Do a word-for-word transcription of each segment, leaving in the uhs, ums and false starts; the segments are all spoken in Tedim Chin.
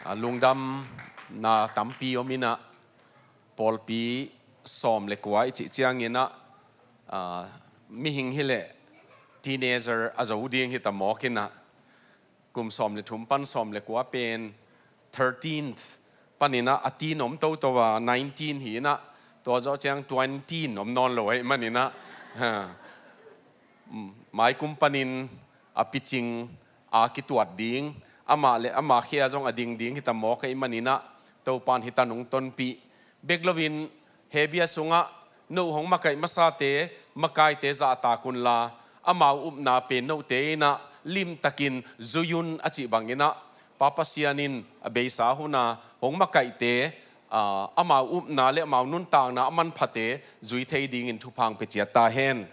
A lungdamna tampi om inah, pawlpi sawm le kua i cih cianginah, a, mihing hileh teenager a zo ding hita mawk inah, kum sawm le thum pan sawm le kua pen thirteenth paninah a teen om toto a nineteen hi inah, tua zawh ciang twenty om nawn lo ahih maninah, ha, maikum panin a picing a kituat ding, amah le amah khia zong a ding ding hita mawk ahih maninah, Topan hita nung tonpih bek loin, hebia sungah no hong makaih masate, makaite zahtak unla, amau upna pen note inah limtakin zui un a cih banginah, Pa Pasian in a beisa huna hong makaihte, a, amau upna le amau nuntakna a manphate zui thei dingin thupha hong pia ciat ta hen.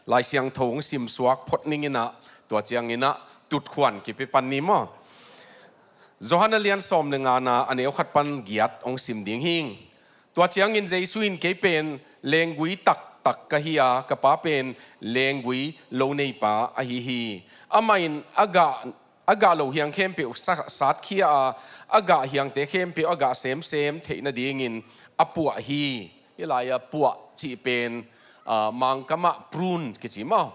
Lai Siangtho hong simsuak phot ninginah, tua cianginah tutkhuan kipia pan ni maw? Johan a lian sawm le ngana a neu khat pan giat hong sim ding hing. Tua ciangin Jesu in, "Kei pen lenggui taktak ka hi a, ka Pa pen lenggui lo neipa ahi hi. Amah in a gah a gah lo hiang khempeuh sa-, satkhia a, a gah hiangte khempeuh a gah semsem theih nadingin a puah hi." Hih lai-a puah cih pen, a, Mangkamah prune kici maw?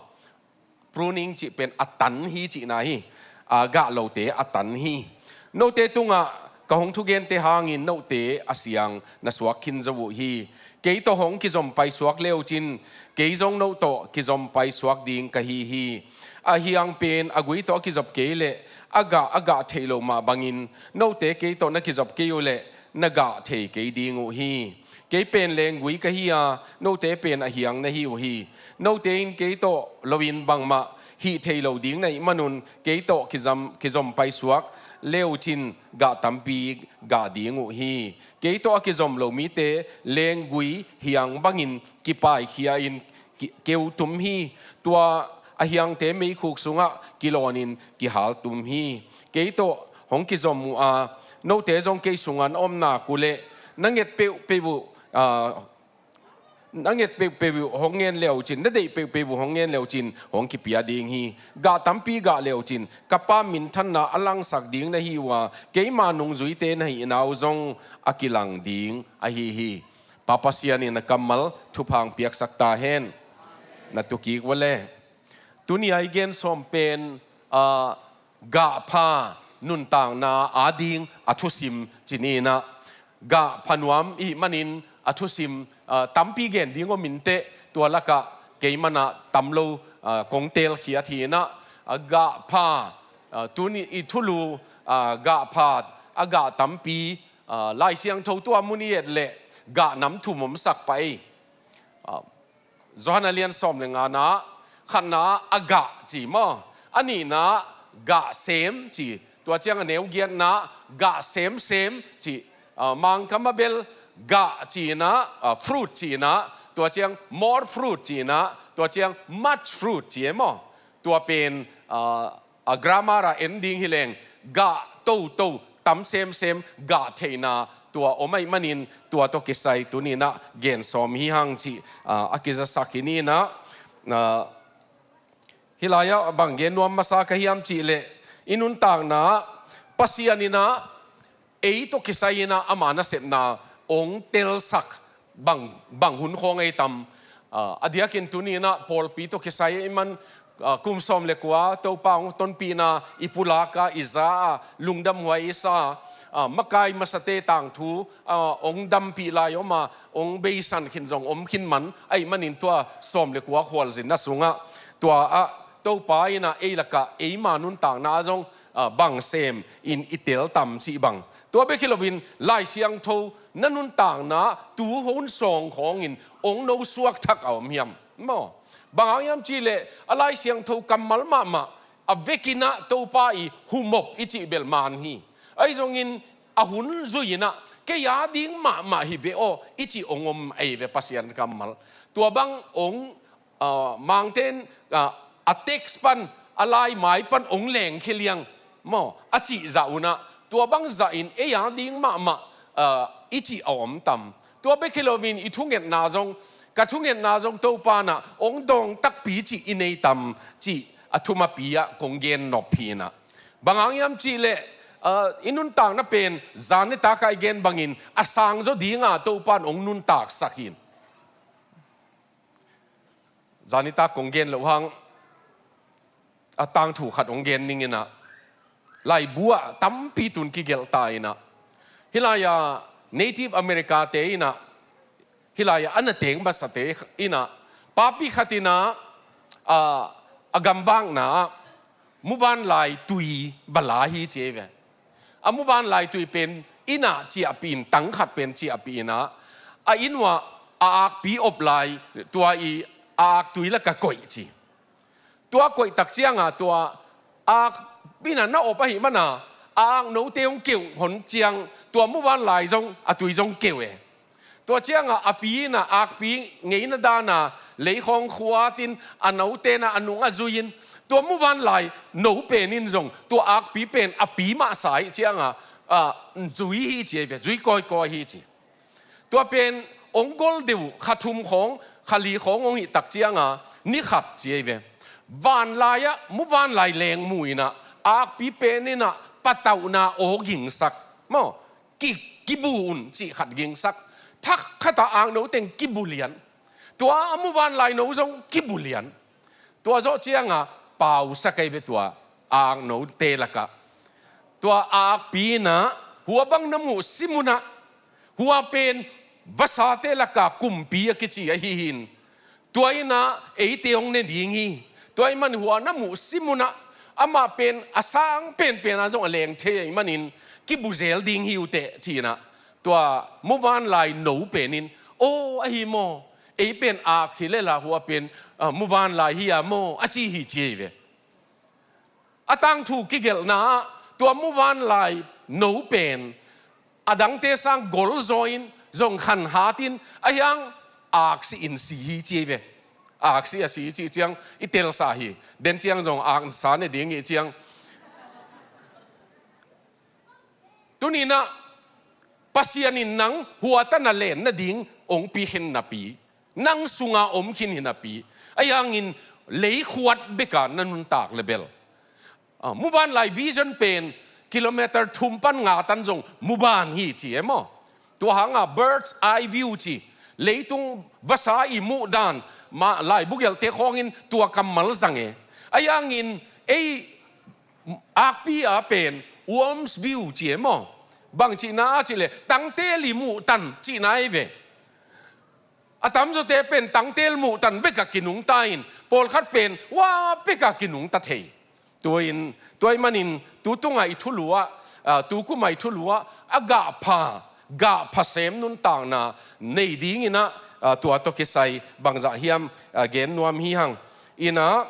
Pruning cih pen a tan hi cihna hi. A gah lote a tan hi. Note tungah ka hong thugente hangin note a siang na suak khin zo uh hi. Kei tawh hong kizom paisuak le uh cin, kei zong no tawh kizom paisuak ding ka hi hi. A hiang pen a gui tawh a kizop kei leh a gah a gah theih loh mah bangin, note kei tawh na kizop kei uh leh na gah thei kei ding uh hi. Kei pen lenggui ka hi a, note pen a hiang na hi uh hi. Note in kei tawh loin bangmah hih thei lo ding na hih manun, kei tawh kizam, kizom paisuak le uh cin gah tampi gah ding uh hi. Kei tawh a kizom lo mite lenggui hiang bangin kipaikhia in ki-, keu tum hi. Tua a hiangte meikhuk sungah kilawnin kihal tum hi. Kei tawh hong kizom uh a, note zong kei sungah na om nak uh leh, na nget peuhpeuh uh, a, na nget peuhpeuh uh hong ngen le uh cin, na deih peuhpeuh uh hong ngen le uh cin, hong kipia ding hi. Gah tampi gah le uh cin, ka Pa minthanna a langsak ding na hi uh a, keima nungzuite na hihna uh zong a kilang ding ahi hi. Pa Pasian in a kammal thupha hong piaksak ta hen. Na tukik vua le. Tuni a i gen sawm pen, a, gah pha nuntakna ading a thusim ci ni inah, gah pha nuam i hih manin a thusim, a, tampi gen ding om inteh, tua lakah kei manah tam lo, a, kong teelkhiat hi inah, a, gah pha, a, tuni i thulu, a, gah pha, a gah tampi, a, Lai Siangtho tua mun i et leh gah nam thum omsak pah ei. A, Johan a lian sawm le ngana, khatna a gah ci maw? A nihna gah sem ci. Tua ciang a neu giatna gah semsem ci. A, Mangkam a bel gah ci inah, a, fruit ci inah, tua ciang more fruit ci inah, tua ciang much fruit ci e maw? Tua pen, a, a grammar a en ding hi leng, gah toto, tam semsem, gah theihna tua om ahih manin, tua tawh kisai tuni inah gen sawm hi hang cih, a, a kizasak hi ni inah, a, hih lai-ah bang gen nuam masa ka hiam cih leh, i nuntakna Pasian inah ei tawh kisai inah ama nasepna hong telsak bang, bang hun khawng ei tam. A, a diakin tuni inah pawlpi tawh kisai ei man, a, kum sawm le kua Topa hong tonpihna i pulak a, i za a, lungdamhuai i sa a, a, makai masate tangthu, a, hong dampih lai om a, hong beisan khin zong om khin man ahih manin tua sawm le kua khualzinna sungah tua ah Topa inah ei lakah eima nuntakna ah zong, a, bang sem in i tel tam cih bang. Tua bek hi loin Lai Siangtho na nuntakna tu hong sawng khawngin hong no suak thak a om hiam? Maw? Bang hang hiam cih leh a Lai Siangtho kammal mahmah a vekin ah Topa i humop i cih bel man hi. Ahi zongin a hun zui inah kei ading mahmah hi ve aw i cih hong om ei ve Pasian kammal. Tua bang hong, a, Mangte'n, a, a text pan, a laimai pan hong lengkhia liang maw, a cih zah unah, tua bang zahin ei ading mahmah, a, i cih a om tam. Tua bek hi loin i thungetna zong, ka thungetna zong Topa nah hong dawng takpi cih i nei tam cih a thumapi ah kong gen nop hi inah. Bang hang hiam cih leh, Ah, i nuntakna pen zanitak a i gen bangin a sangzaw dinga Topan hong nuntaksak hi. Zanitak kong gen loh hang a tangthu khat hong gen ning inah, laibu ah tampi tun kigelh ta inah, hih lai-a Native America te inah, hih lai-a a na teng masate inah, papi khat inah, ah, a gamvakna ah muvanlai tui va la hi ci ei ve. A muvanlai tui pen inn ah ciahpih in, tang khat pen ciahpih inah, a inn uah a akpi op lai, tua i a aktui lakah koih ci. Tua koih tak cianga tua ak inn ah na op ahih mana a aknote hong keuh hon ciang tua muvanlai zong a tui zong keuh e. Tua cianga a pi inah akpi ngeina dana leikhawng khuatin a note na a nung a zui-in, tua muvanlai no pen in zong tua akpi pen a pi mahsa ahih cianga, ah, zui hi ci ei ve, zui kawikawi hi ci. Tua pen hong gol deuh kha thum khawng, kha li khawng hong hih tak cianga ni khat ci ei ve, vanlai-ah muvanlai leng mu inah akpi pen inah patauhna aw gingsak maw, ki, kibu un cih khat gingsak. Thak khatah akno teng kibu lian. Tua a muvanlai no zong kibu lian. Tua zawh cianga pausak ei ve tua aknote lakah. Tua akpi inah hua bang na muh sim unah, hua pen vasate lakah kumpi a kici ahi hin. Tua inah eite hong ne ding hi. Tua ahih man hua na muh sim unah, amah pen a sang penpen a zong a leng thei ahih manin kibu zel ding hi uh teh ci inah, tua muvanlai no pen in, aw ahi maw, ei pen ak hi lela hua pen, ah, muvanlai hi a maw a ci hi ci ei ve. A tangthu kigelhna ah tua muvanlai no pen a dangte sang golzaw in zong khanhatin a hiang aksi in si hi ci ei ve. Aksi a si cih ciang i telsa hi. Den ciang zong aksa ne ding ih ciang. Tuninah Pasian in nang huatana len nading hong pi khin napi, nang sunga om khin hi napi, ahi hangin leikhuat beka na nuntak lebel, ah, muvanlai vision pen kilometer thum pan nga tan zong muvan hi ci e maw. Tua hanga bird's eye view ci, leitung vasa i muhdan mah laibu gelhte khawngin tua kammal zang e. Ahi hangin ei akpi a pen worm's view ci e maw. Bang cihna a cihleh tangtel i muhtan cihna ei ve. A tamzawte pen tangtel muhtan beka kinungta in, pawlkhat pen hua beka kinungta thei. Tua in, tua ahih manin tu tungah i thulu ah, ah, tu kumah i thulu ah a gahpha, gahpha sem nuntakna nei dinginah, ah, tua tawh kisai bangzah hiam, ah, gen nuam hi hang. Inah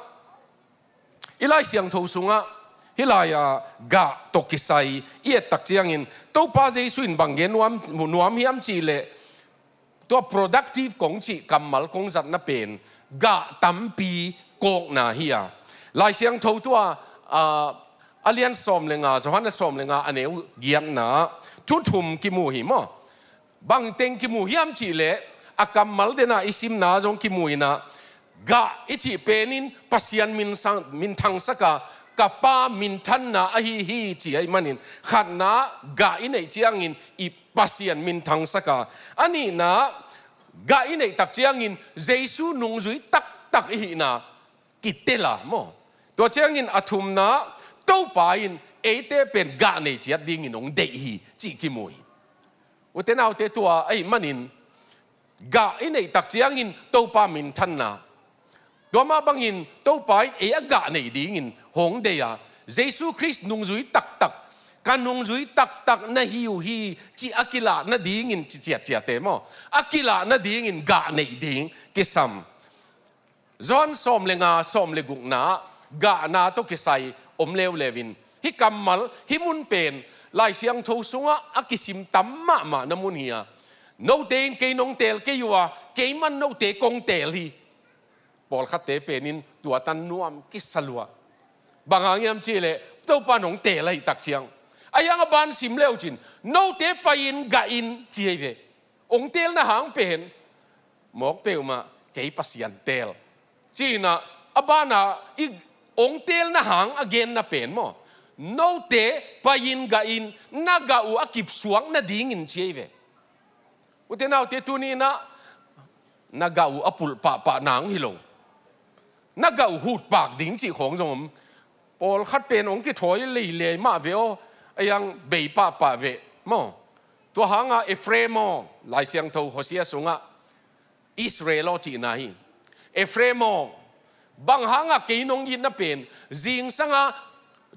i Lai Siangtho sungah hih lai-a gah tawh kisai i ettak ciangin Topa Jesu in bang gen nuam, nuam hiam cihleh, tua productive kong cih kammal kong zatna pen gah tampi kawkna hi a. Lai Siangtho tua, ah, a lian sawm le nga, Johan a sawm le nga a neu giatna thu thum kimu hi maw. Bang teng kimu hiam cihleh a kammal dena i simna zong kimu inah, gah i cih penin Pasian min sang, minthangsaka ka Pa minthanna ahi hi ci ahih manin khatna gah i neih ciangin i Pasian minthangsaka, a nihna gah i neihtak ciangin Jesu nungzui taktak i hihna kitela maw. Tua ciangin a thumna Topa in eite pen gah nei ciat dingin hong deih hi cih kimu hi. Ute naute, tua ahih manin gah i neihtak ciangin Topa minthanna, tua mah bangin Topa in ei a gah nei dingin hong deih a, Jesu Khrist nungzui taktak, ka nungzui taktak na hi uh hi cih a kilah nadingin ci ciatciate maw, a kilah nadingin gah neih ding kisam. Johan sawm le nga, sawm le gukna gahna tawh kisai om leuleu in, hih kammal, hih mun pen Lai Siangtho sungah a kisim tam mahmahna mun hi a. Note in kei nong teel kei uh a, keiman note kong teel hi. Pawlkhatte penin tua tan nuam kisa lua. Bang hang hiam cihleh Topa in hong teel ahih tak ciang, ahi hang a ban sim leucin, note pai-in gah in ci hi ve. Hong teelna hang pen mawk peuhmah, kei Pasian teel. Ci-inah a banah i hong teelna hang a genna pen maw, Note pai-in gah in, na gah uh a kipsuak nadingin ci ei ve. Ute naute, tuni-in ah na gah uh a pulh pahpah nang hi lo. Na gah uh hutpak ding cih khawng zong om. Pawlkhat pen hong kithawi leilei mah ve aw, a iang bei pahpah ve maw. Tua hanga Efraim aw, Lai Siangtho Hosea sungah Israel aw cihna hi. Efraim aw, bang hanga kei nong itna pen zingsanga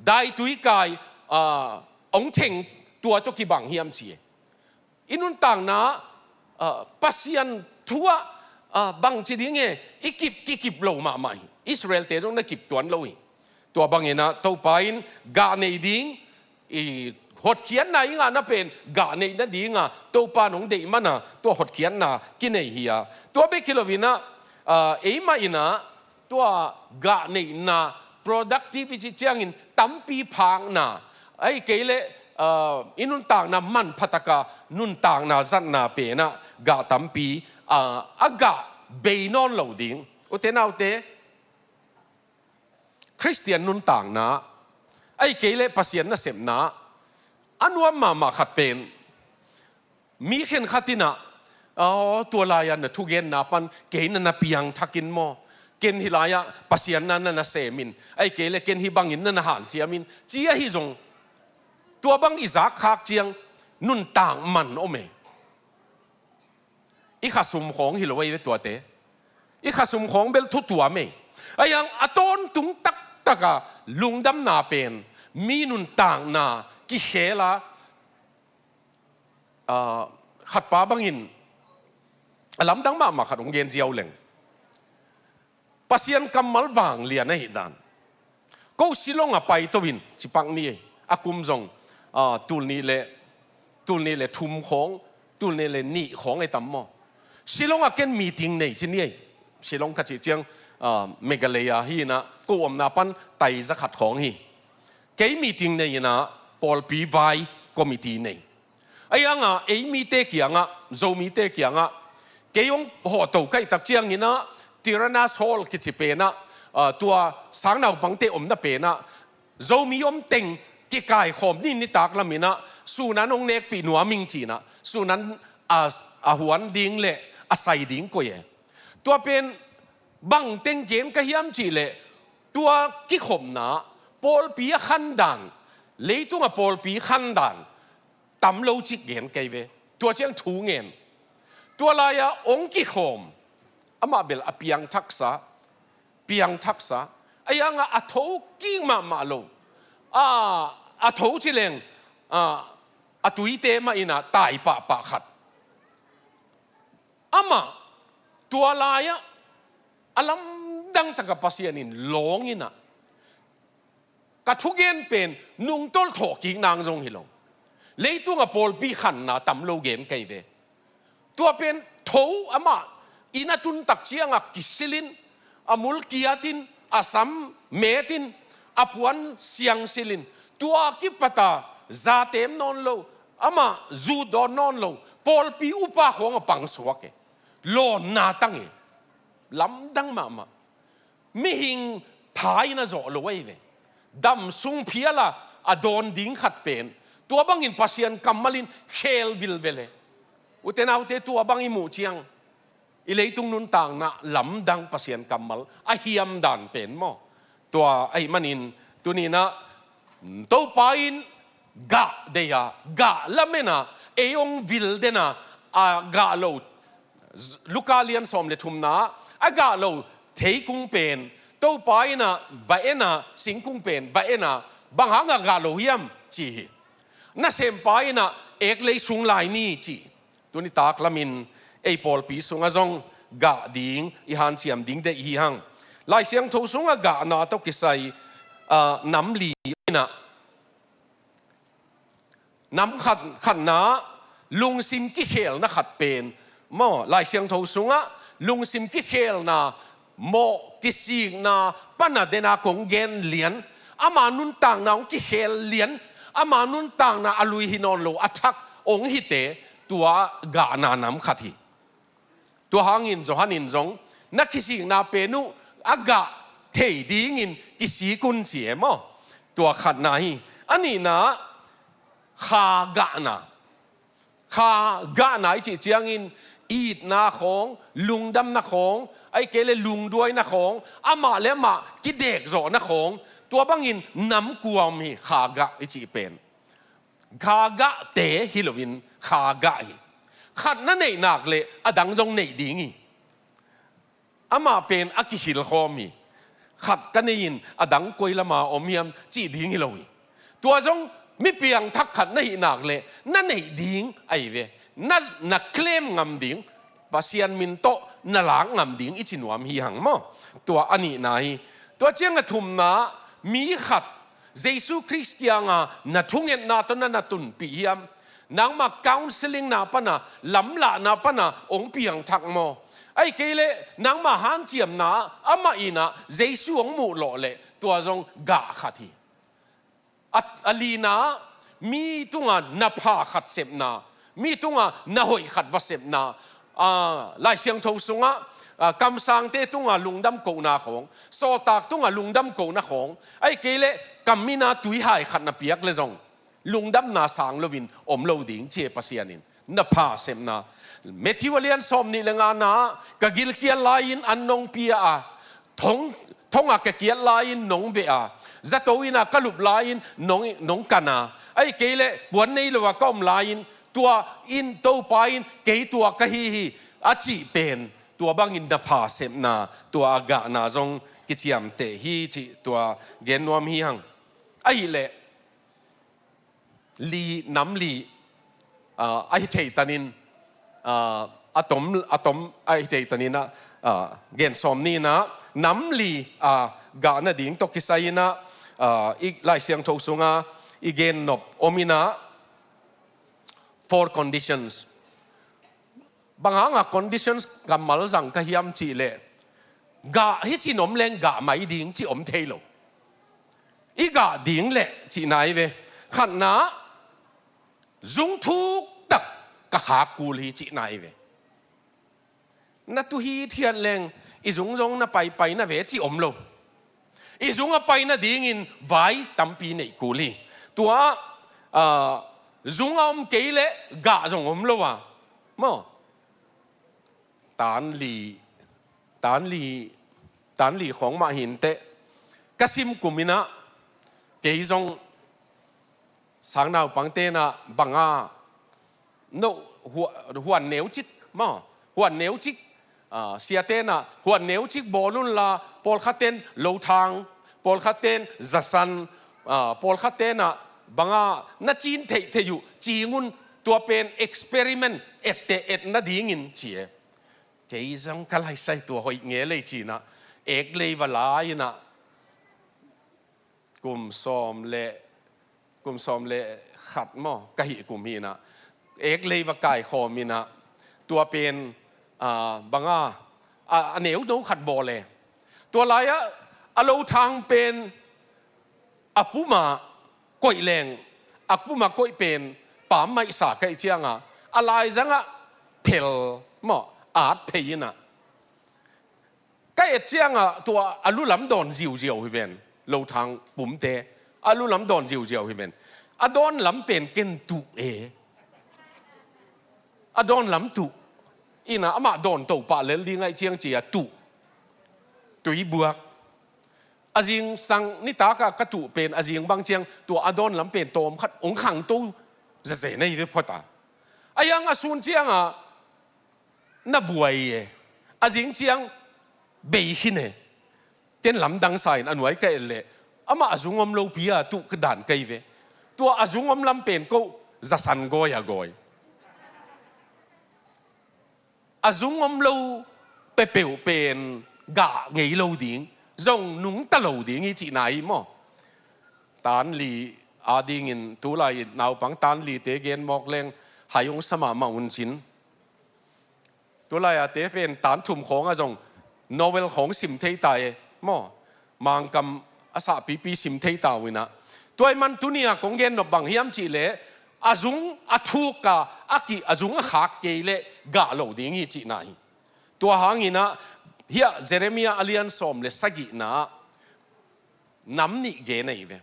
daitui kai, ah, hong theng tua tawh kibang hiam ci e. I nuntakna, ah, Pasian thu ah, ah, bangci ding e, i kip, kikip lo mahmah hi. Israel-te zong na kip tuan lo hi. Tua bangin ah Topa in gah nei ding, i hotkhiatna i ngahna pen gah neih nadinga Topa in hong deih mana tua hotkhiatna kinei hi a. Tua bek hi loin ah, ah, eimah in ah tua gah neihna productivity ciangin tampi phakna, ahih kei leh, ah, i nuntakna manphataka nuntakna zatna pen ah gah tampi, ah, a gah bei nawn lo ding. Ute naute, Khristian nuntakna, ahih kei leh Pasian nasepna a nuam mahmah khat pen mi khenkhat in ah, "Aw, tua lai-a na thugenna pan kei na na piangthak in maw? Ken hih lai-ah Pasian na na nasem in, ahih kei leh ken hih bangin na na hanciam in," ci ahi zong, tua bang i zak khak ciang nuntak man om e. I khasum khawng hi lo ahi ve tuate. I khasum khawng bel thu tuam e. A iang a tawntung taktaka lungdamna pen mi nuntakna kikhel a, ah, khatpa bangin a lamdang mahmah khat hong gen ziau leng. Pasian kammal vanglian ahih dan. Ko Shillong ah paito in ci pak ni ei. A kum zong, ah, tul nih le, tul nih le thum khawng, tul nih le nih khawng ei tam maw. Shillong ah ken meeting nei ci ni ei. Shillong ka cih ciang, ah, Meghalaya hi in ah, ko omna pan tai za khat khawng hi. Kei meeting nei in ah pawlpi vai committee nei. A iang a, ei mite kiangah, Zomite kiangah, kei hong hawhto ka hih tak ciangin ah, Tyrannus Hall kici pen ah, ah, tua sangnaupangte omna pen ah, Zomi om teng kikaikhawm ni, nitak lamin ah, sun an hong nekpih nuam ing ci in ah, sun an a, a huan ding le a sai ding koih e. Tua pen bang teng gen ka hiam cih leh, tua kikhopna, pawlpi a khandan, leitung a pawlpi khandan tam lo cik gen kei ve. Tua ciang thu ngen. Tua lai-a hong kikhawm, amah bel a piangthaksa, piangthaksa, a iang a, a tho kik mahmah lo. A, a tho ci leng, a, a tuite mah in ah tai pahpah khat. Amah tua lai-ah a lamdang taka Pasian in lawng in ah, ka thugen pen nungtolh thawhkik nang zong hi lo. Leitung a pawlpi khanna tam lo gen kei ve. Tua pen tho, amah inn a tun tak ciangah kisilin, a mul kiatin, a sam metin, a puan siangsilin, tua kipata zatem nawn lo, amah zutdawn nawn lo, pawlpi upa khawng a pangsuak e. Lawnna tang e. Lamdang mahmah. Mihing tha in a zawh lo ahi ve. Damsung phiala a dawn ding khat pen, tua bangin Pasian kammal in khel vilvel e. Ute naute, tua bang i muh ciang, i leitung nuntakna lamdang Pasian kammal a hiam dan pen maw. Tua ahih manin tuni-in ah Topa in gah deih a, gah lamen a, ei hong vil den a, a gah lo, Luka lian sawm le thumna, a gah lo theikung pen Topa in ah va en a, singkung pen va en a, bang hang a gah lo hiam ci hi. Nasempa in ah eklei sung lai ni ci. Tuni tak lamin ei pawlpi sungah zong gah ding i hanciam ding deih hi hang. Lai Siangtho sungah gahna tawh kisai, ah, nam li in ah, nam khat, khatna, lungsim kikhelna khat pen maw, Lai Siangtho sungah lungsim kikhelna, mawh kisikna pana dena kong gen lian, ama nuntakna hong kikhel lian, ama nuntakna a lui hi nawn lo, a thak hong hite, tua gahna nam khat hi. Tua hangin Johan in zong, na kisikna pen uh a gah thei dingin kisik un ci e maw. Tua khatna hi. A nihna, kha gahna. Kha gahna i cih ciangin itna khawng, lungdamna khawng, ahih kei leh lungduaina khawng, amah le amah kidekzawhna khawng, tua bangin namkuam hi kha gah i cih pen. Kha gahte hi loin kha gah hi. Khat na neih nak leh a dang zong neih ding hi. Amah pen a kihilkhawm hi. Khat ka nei-in a dang koi lama om hiam cih ding hi lo hi. Tua zong mi piangthak khat na hih nak leh na neih ding ahi ve. Na, na claim ngam ding, Pasian min tawh na lak ngam ding i ci nuam hi hang maw. Tua a nihna hi. Tua ciang a thumna, mi khat Jesu Khrist kianga na thungetna tawh na na tunpih hiam? Nangma counselling na pana, lamlahna pana hong piangthak maw? Ahih kei leh nangma hanciamna amah in ah Jesu hong muh lawh leh tua zong gah khat hi. A, a lina, mi tunga na pha khat sepna, mi tunga na hoih khat va sepna. Ah, Lai Siangtho sungah, ah, kamsangte tunga lungdam kohna khawng, sawltak tunga lungdam kohna khawng, ahih kei leh kam mina tuihai khat na piak leh zong lungdamna sang loin om lo ding ci e Pasian in. Na pha sepna. Matthew a lian sawm nih le ngana, ka gilkial lai-in an nong pia a, thong, thonga ka kiat lai-in nong veh a, zato ina ka lup lai-in nong, nong kan a, ahih kei leh puan nei lo a ka om lai-in, tua in Topa in kei tua ka hi hi a cih pen, tua bangin na pha sepna, tua a gahna zong kiciamteh hi cih tua gen nuam hi hang. Ahih leh, li, nam li, ah, ahi thei tanin, ah, a tom, a tom ahi thei tanin ah, ah, gen sawm ni in ah, nam li, ah, gah nading tawh kisai in ah, ah, i Lai Siangtho sunga i gen nop om in ah, four conditions. Bang hanga conditions kammal zang ka hiam cih leh, gah hi ci-in om leng gah mai ding ci om thei lo. I gah ding leh cihna hi ve. Khatna, zung thuktak ka khak kul hi cihna hi ve. Na tu hithiat leng i zung zong na paipai na ve ci om lo. I zung a pai nadingin vai tampi neih kul hi. Tua, ah, zung a om kei leh gah zong om lo a. Maw? Tan li, tan li, tan li khawng mah hi inteh. Ka sim kum in ah, kei zong sang naupangte in ah banga, no, hua-, huan neucik, maw, huan neucik, ah, siate in ah huan neucik bawl unla, pawlkhatte in lothang, pawlkhatte in zasan, ah, pawlkhatte in ah banga na cin theihtheih uh cing un, tua pen experiment etteh et nadingin ci e. Kei zong ka laisai tua hoih ngei lei ci-in ah, ek lei va la in ah, kum sawm le, kum sawm le khat maw, ka hih kum hi in ah, ek lei va kaikhawm in ah, tua pen, ah, banga, a, a neu no khat bawl e. Tua lai-ah a lothang pen a puma koih leng, a puma koih pen pammaih sa ka hih cianga, a laizangah phel maw, at phei in ah. Ka et cianga tua a lu lam dawn ziauziau hi ven, lothang pumte a lu lam dawn ziauziau hi ven. A dawn lam pen ken tuh e. A dawn lam tuh. In ah amah dawn to pah lel ding ahih ciang ci-a tuh. Tuibuak. A zingsang nitakah ka tuh pen, a zing bang ciang tua a dawn lam pen tawm khat hong khangto zeze na hi ve phot a. A hiang a sun ciangah na buai e. A zing ciang bei khin e. Ken lamdang sa in a nuai ka et leh, amah a zung om lopi-a tuh ka dan ka hi ve. Tua a zung om lam pen ko zasan gawi a gawi. A zung om lo peuhpeuh pen gah ngei lo ding, zong nungta lo ding hi cihna hi maw? Tan li adingin tulai naupang tan lite gen mawk leng hai hong sa mahmah un cin. Tulai ate pen tan thum khawngah zong novel khawng sim thei ta e maw? Mangkam a sahpipi sim thei ta uh in ah. Tua ahih man tuni-a kong gen nop bang hiam cih leh, a zung a thuk a, a kih, a zung a khak kei leh gah lo ding hi cihna hi. Tua hangin ah, hiah Jeremiah a lian sawm le sagihna ah nam nih gen ahi ve.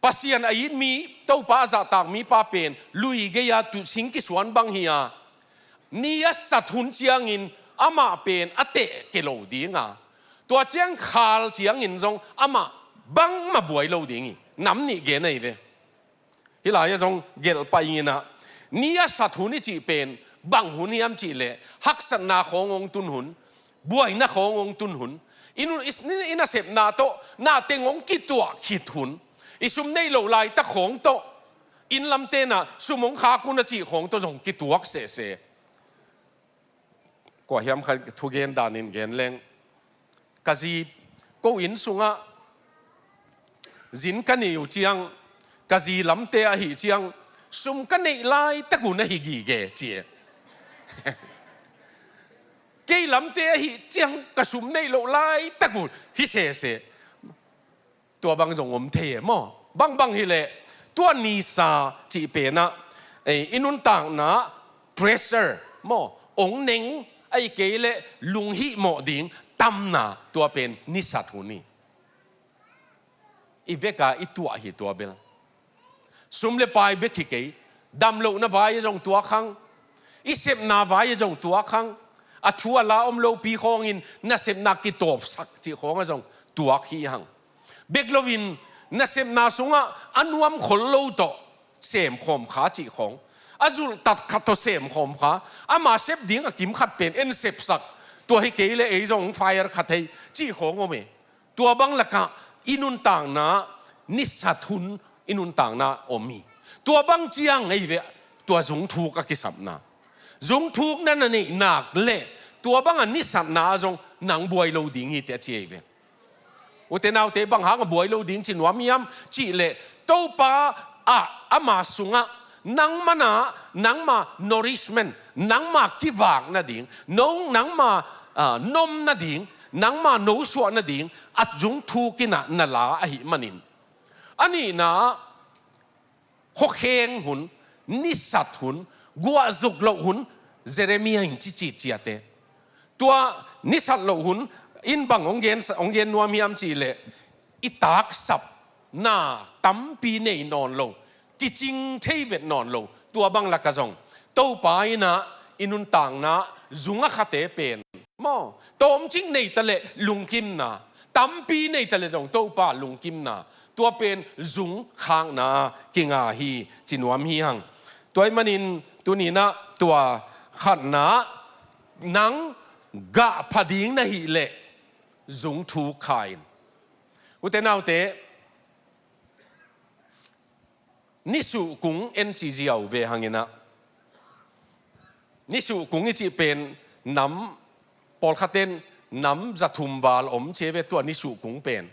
Pasian a it mi, Topa a zahtak mipa pen lui gei-a tu sing kisuan bang hi a, ni a sat hun ciangin amah pen a teh kei lo ding a, tua ciang khal ciangin zong amah bangmah buai lo ding hi. Nam nih gen ahi ve. Hih lai-ah zong gelh pah ing in ah, ni a sat hun i cih pen bang hun hiam cih leh, haksatna khawng hong tun hun, buaina khawng hong tun hun, i nu-, i, i nasepna tawh na teng hong kituah khit hun, i sum neih loh laitak khawng tawh, inn lamte in ah sum hong khak un a cih khawng tawh zong kituak sese. Kua hiam khat thugen danin gen leng, ka zi, ko inn sungah zin ka nei uh ciang, ka zi lamte ahih ciang sum ka neih laitak un ahi gige ci e. Kei lamte ahih ciang ka sum neih loh laitak un hi sese. Tua bang zong om thei e maw? Bangbang hileh, tua nisa cih pen ah, eh, i nuntakna pressure maw, ong neng, ahih kei leh lunghihmawh ding tamna, tua pen ni sat hun hi. I vek a i tuah hi tua bel. Sum le pai bek hi kei, damlohna vai-ah zong tuak hang, i sepna vai-ah zong tuak hang, a thu a la om lopi khawngin nasepna kitawpsak cih khawngah zong tuak hi hang. Bek loin nasepna sungah a nuam khol lo tawh semkhawm kha cih khawng, a zulhtat khat tawh semkhawm kha, ama sep ding a kim khat pen en sepsak, tua hi kei leh ei zong fire kha thei cih khawng om e. Tua bang lakah i nuntakna, ni sat hun i nuntakna om hi. Tua bang ciang ahi ve, tua zungthuk a kisapna. Zungthukna na neih nak leh, tua bang a ni satna ah zong nang buai lo ding hi teh a ci ahi ve. Ute naute, bang hang a buai lo ding ci nuam hiam cih leh, Topa ah, ama sungah nangma na, nangma nourishment, nangma kivak nading, no, nangma, ah, nom nading, nangma nosuah nading a zungthuk in ah na la ahih manin. A nihna ah, khuakheng hun, ni sat hun, guahzuk loh hun, Jeremiah in ci cih ciat e. Tua ni sat loh hun in bang hong gen, hong gen nuam hiam cih leh, i taksap na tampi nei nawn lo, kicing thei vet nawn lo, tua bang lakah zong Topa in ah i nuntakna zung a khate pen maw, tawmcik nei ta leh lungkimna, tampi nei ta leh zong Topa lungkimna, tua pen zung khakna kinga hi ci nuam hi hang. Tua ahih manin tuni-in ah tua khatna, nang gah pha ding na hih leh zungthuk kha in. Ute naute, nisuhkung en ci ziau ve hang in ah, nisuhkung i cih pen nam, pawlkhat in nam zathum val om ci ve, tua nisuhkung pen.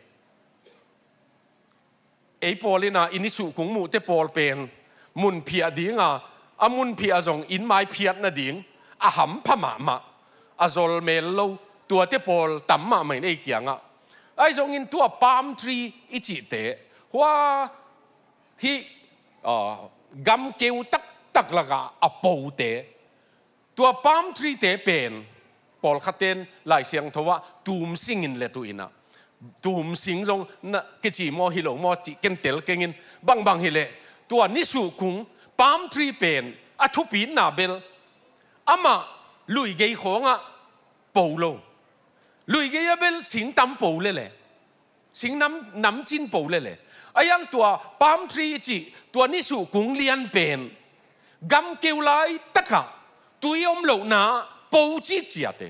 Ei pawl in ah i nisuhkung muhte pawl pen mun phiah ding a, a mun phiah ah zong inn mai phiat nading a hampha mahmah, a zol mel lo, tuate pawl tam mahmah in ei kiangah. Ahi zongin tua palm tree i cihte, hua hih, ah, gamkeu taktak lakah a pote, tua palm tree-te pen pawlkhat in Lai Siangtho ah tumsing in let uh in ah, tumsing zong na kici maw hi lo maw cih ken tel keng in, bangbang hileh tua nisuhkung palm tree pen a thupitna bel amah luigei khawngah po lo. Luigei ah bel sing tam po lel e. Sing nam, nam cin po lel e. Ahi hang tua palm tree i cih tua nisuhkung lian pen gamkeu laitakah tui om lohna po citciat e.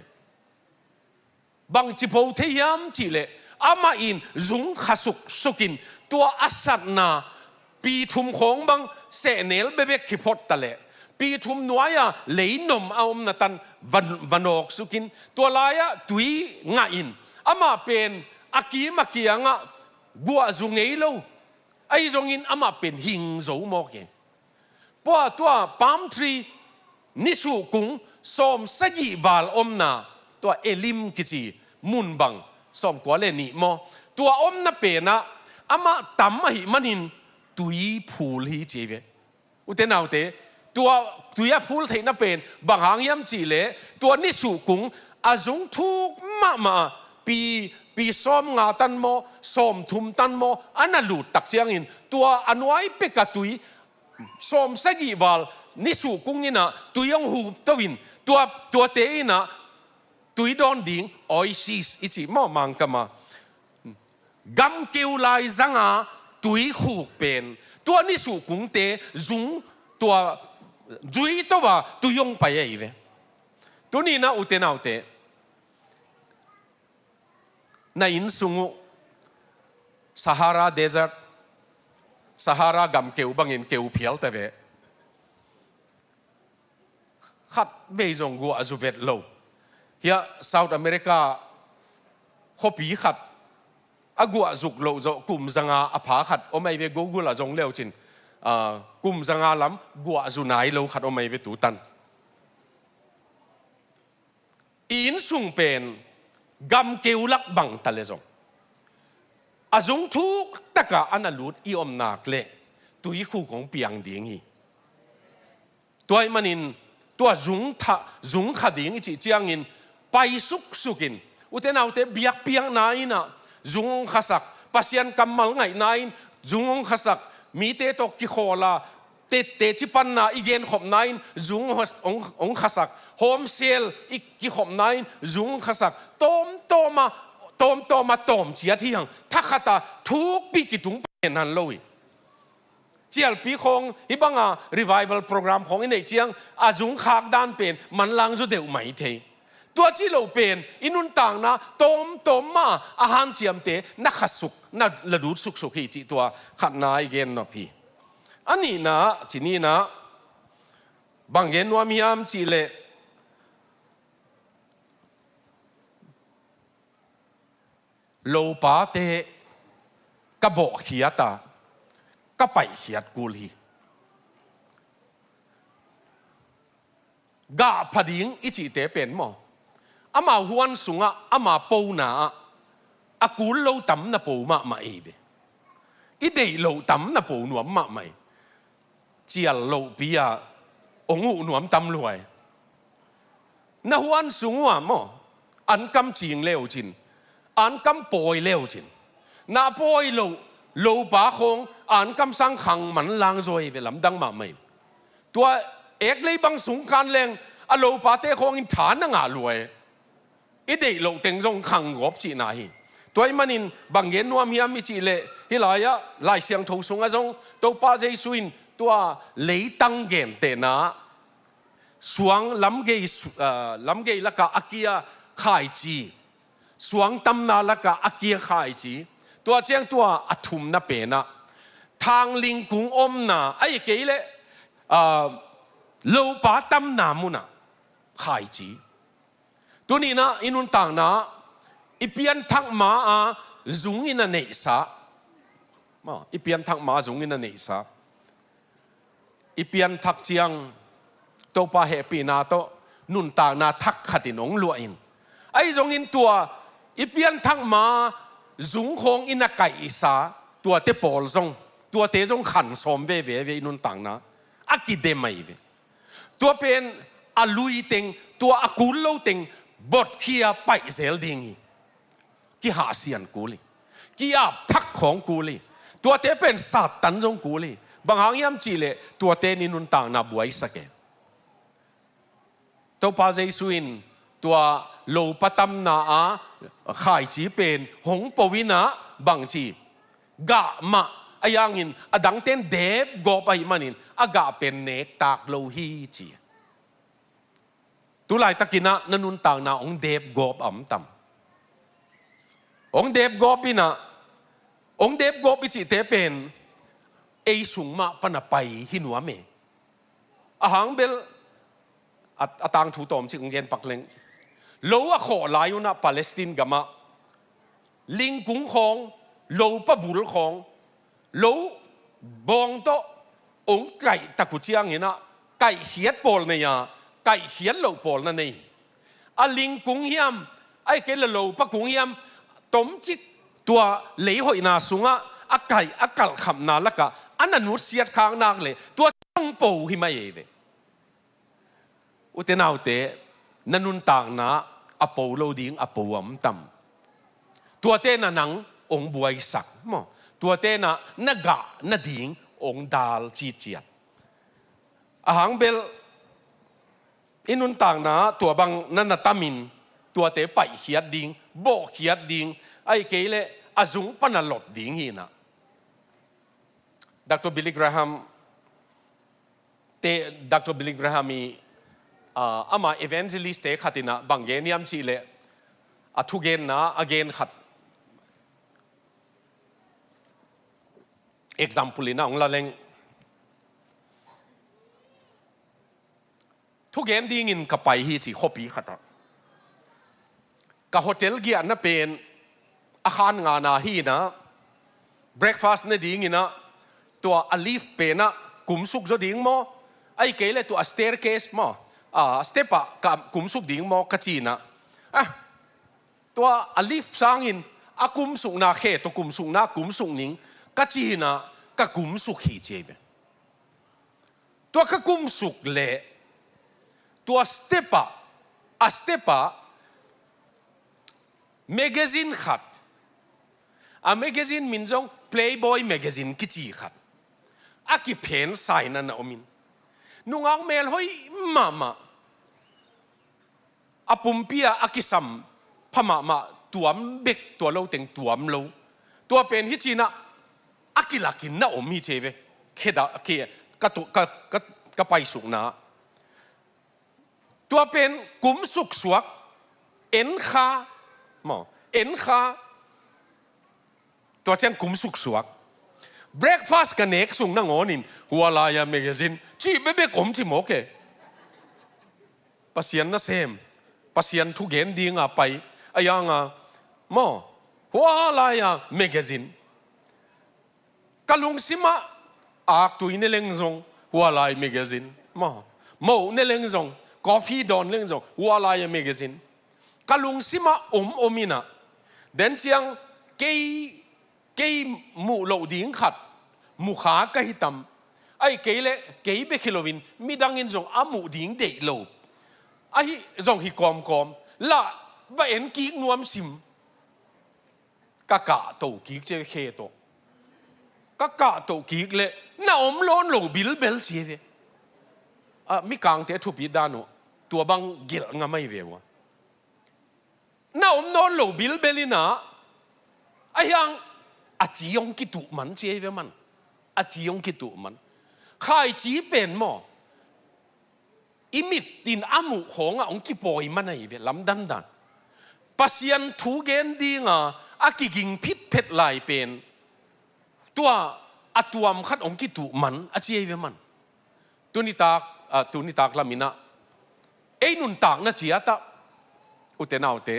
Bangci po thei hiam cihleh, amah in zung kha suksuk in tua a satna pi thum khawng bang sehnel bekbek kiphot taleh, pi thum nuai-a leinom a omna tan va, va nawk sukin, tua lai-ah tui ngah in, amah pen a kim a kiangah guah zu ngei lo, ahi zongin amah pen hing zo mawk e. Pua tua palm tree nisuhkung sawm sagih val omna, tua Elim kici mun bang, sawmkua le nih maw, tua omna penah amah tam ahih manin tui phul hi ci ve. Ute naute, tua tui a phul theihna pen bang hang hiam cihleh, tua nisuhkung a zung thuk mahmah pi pi sawmnga tan maw, sawmthum tan maw, a na lut tak ciangin tua a nuai peka tui sawmsagih val nisuh kung in ah tui hong hup to in, tua, tuate in ah tui dawn ding oasis i cih maw Mangkam a, gamkeu lai zanga tui khuk pen tua nisuh kungte zung tua zui to a tui hong pai ahi ve. Tuni in ah ute naute, na inn sung uh Sahara Desert, Sahara gamkeu bangin keu phial ta ve. Khat vei zong guah zu vet lo. Hiah South America khuapi khat a guah zuk loh zawh kum zanga a pha khat om ahi ve. Google ah zong leu cin, ah, kum zanga lam guah zu nai lo khat om ahi ve tutan. I inn sung pen gamkeu lak bang ta le zong a zung thuk takah a na lut i om nak leh tui khuk hong piang ding hi. Tua ahih manin tua zung tha, zung kha ding i cih ciangin pai suksuk in, ute naute, biakpiakna in ah zung hong khasak, Pasian kammal ngaihna in zung hong khasak, mite tawh kikhawl a te, teci panna i genkhopna in zung hong, hong, hong khasak, home cell i kikhopna in zung hong khasak, tawmtawm a, tawmtawm a tawm ciat hi hang, thakhat a thukpi kitung pen han lo hi. Cialpi khawng hih banga revival program khawng i neih ciang a zung khak dan pen manlang zaw deuh mai thei. Tua ci lo pen i nuntakna tawmtawm mah a hanciamte na khasuk, na la lut suksuk hi cih tua khatna i gen nop hi. A nihna, ci nihna, bang gen nuam hiam cih leh, lopate ka bawhkhiat a, ka paihkhiat kul hi. Gah pha ding i cihte pen maw, ama huan sungah, ama pona ah a kul lo tam na po mahmah ei ve. I deih loh tam na po nuam mahmah ei. Cial lohpi ah hong uh nuam tam luai. Na huan sung uh ah maw, an kam cing leu cin, an kam pawi leu cin, na pawi loh lopa khawng an kam sang khang manlang zaw ei ve, lamdang mahmah in. Tua ek lei bang sung khan leng a lopate khawng in tha na ngah luai. I deih loh teng zong khang gawp cihna hi. Tua ahih manin bang gen nuam hiam i cih leh, hih lai-ah Lai Siangtho sungah zong Topa Jesu in tua leitang gentehna, suang lamgei, ah, lamgei lakah a kia khaici, suang tamna lakah a kia khaici, tua ciang tua a thumna penah thang lingkung omna, ahih kei leh, ah, lopa tamna munah khaici. Tuni in ah i nuntakna i pianthak ma-a zung in a neihsa. Maw, i pianthak ma-a zung in a neihsa. I pianthak ciang Topa hehpihna tawh nuntakna thak khat in hong luah in, ahi zongin tua i pianthak ma-a zung khawng in a kaihsa tuate pawl zong, tuate zong khan sawm veve ve, i nuntakna a kidem ahi ve. Tua pen a lui teng, tua a kul lo teng botkhia paih zel ding hi. Kihahsian kul hi. Ki-ap thak khawng kul hi. Tuate pen Satan zong kul hi. Bang hang hiam cih leh tuate in i nuntakna buaisak e. Topa Jesu in tua lopa tamna-a khaici pen hong po in ah bang ci, gah mah, ahi hangin a dangte in dep gawp ahih manin a gah pen nektak lo hi ci. Tulaitakin ah na nuntakna hong dep gawp a om tam? Hong dep gawp in ah, hong dep gawp i cihte pen ei sung mah pan a pai hi nuam e. A hang bel a, a tangthu tawmcik hong gen pak leng. Lo a khawh lai un ah Palestine gamah lingkung khawng, lopa bul khawng, lo bawng tawh hong kaih tak uh ciangin ah, kaihkhiat pawl nei a, kaihkhiat loh pawl na nei. A lingkung hiam, ahih kei leh lopa kung hiam, tomcik tua leihoihna sungah a kaih, a kalhkhamna lakah a na nutsiat khak nak leh tua tang po hi mai ei ve. Ute naute, na nuntakna a po lo ding a po a om tam? Tuate na nang hong buaisak maw? Tuate na na gah nading hong dal citciat. A hang bel i nuntakna tua bang na na tamin tuate paihkhiat ding, bawhkhiat ding, ahih kei leh a zung pan a lot ding hi na. Doctor Billy Graham te, Doctor Billy Graham i, ah, ama evangelist te khat in a bang gen hiam cih leh a thugenna a gen khat example in a hong la leng. Thugen dingin ka pai hi ci khuapi khat ah. Ka hotel giahna pen a khan ngana hi na, breakfast ne dingin a, tua a lift pen a kumsuk zaw ding maw? Ahih kei leh tua a staircase maw? A step ah ka kumsuk ding maw? Ka ci na. Ah, tua a lift sangin a kumsukna khe tawh kumsukna kumsuk ning ka ci na, ka kumsuk hi ci ei ve. Tua ka kumsuk leh tua step ah, a step ah magazine khat, a magazine min zong Playboy magazine kici khat a kiphen sa in a na om in, nungak melhoih mahmah, a pumpi ah a kisam pha mahmah, tuam bek, tua lo teng tuam lo. Tua pen hi ci na a kilakin na om hi ci ei ve. Khe da, khe, ka tu, ka, ka, ka paisukna. Tua pen kumsuk suak, en kha maw, en kha. Tua ciang kumsuk suak. Breakfast ka nek sung nangawnin hua lai-a magazine cih bekbek om ci mawk e. Pasian nasem, Pasian thugen dinga pai, a yanga maw, hua lai-a magazine. Ka lungsimah aktui ne leng zong hua lai magazine maw, moh ne leng zong, coffee dawn leng zong hua lai-a magazine. Ka lungsimah om om in a, den ciang kei, kei muh loh ding khat mukha ka hi tam. Ahih kei leh kei bek hi loin midang in zong a muh ding deih lo. Ahi zong hi kawmkawm. Lah va en kik nuam sim. Ka kahto kik ci ei ve khe tawh. Ka kahto kik leh na om nawn lo bilbel ci ei ve. A, Mikangte thupi dan uh tua bang gelh ngam ahi ve ua. Na om nawn lo bilbel in a, a hiang a ci hong kituh man ci ei ve man. A ci hong kituh man. Khaici pen maw, i mit in a muh khawngah hong kipawi man ahi ve, lamdang dan. Pasian thugen dinga a kiging phitphet lai pen tua a tuam khat hong kituh man a ci ei ve man. Tunitak, ah, tunitak lamin a ei nuntakna ciat ah, ute naute,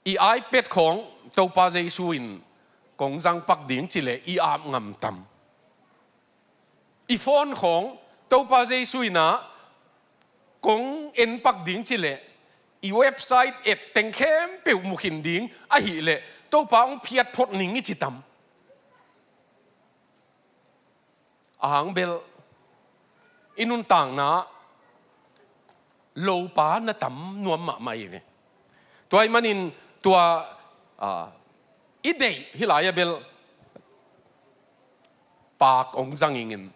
i iPad khawng Topa Jesu in kong zang pak ding ci leh i ap ngam tam? I phone khawng Topa Jesu in a kong en pak ding ci leh i website et teng khempeuh mu khin ding ahih leh Topa hong phiat phot ning i ci tam? A hang bel i nuntakna lopa na tam nuam mahmah hi ve. Tua ahih manin tua, ah, i deih hih lai-ah bel paak hong zang ingin,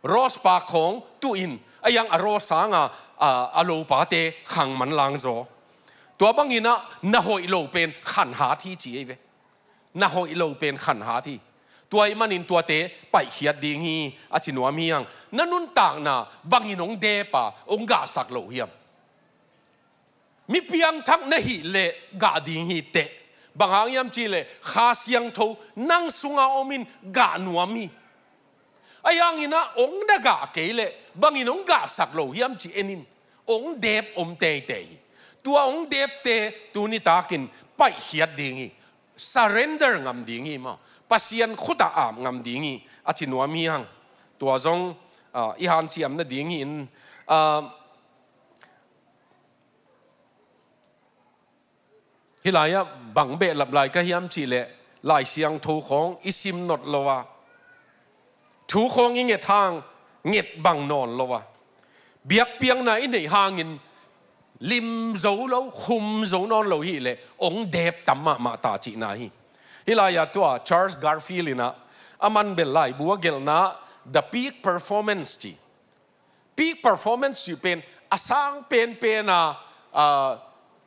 rose paak khawng tuh in, a hiang a rose sanga, ah, a lopate khang man lang zaw. Tua bangin a na hoih lo pen khanhat hi ci ei ve. Na hoih lo pen khanhat hi. Tua ahih manin tuate paihkhiat ding hi a ci nuam hi hang. Na nuntakna bangin hong dep a hong gahsak lo hiam? Mi piangthak na hih leh gah ding hi teh. Bang hang hiam cih leh Kha Siangtho nang sunga om in gah nuam hi. A hiangin a hong na gah kei leh bangin hong gahsak lo hiam ci en in. Hong dep om teitei hi. Tua hong depte tuni takin paihkhiat ding hi. Surrender ngam ding hi maw? Pasian khutah ap ngam ding hi a ci nuam hi hang. Tua zong, ah, i hanciam nading hi in, ah, hih lai-ah bang behlap lai ka hiam cih leh Lai Siangtho khawng i sim nop lo a, thu khawng i nget hang nget bang nawn lo a, biakpiakna i neih hangin lim zo lo, khum zo nawn lo hi leh hong dep tam mahmah ta cihna hi. Hih lai-ah tua Charles Garfield in ah, a man bel laibu a gelhna The Peak Performance ci. Peak performance cih pen a sang penpen a, a,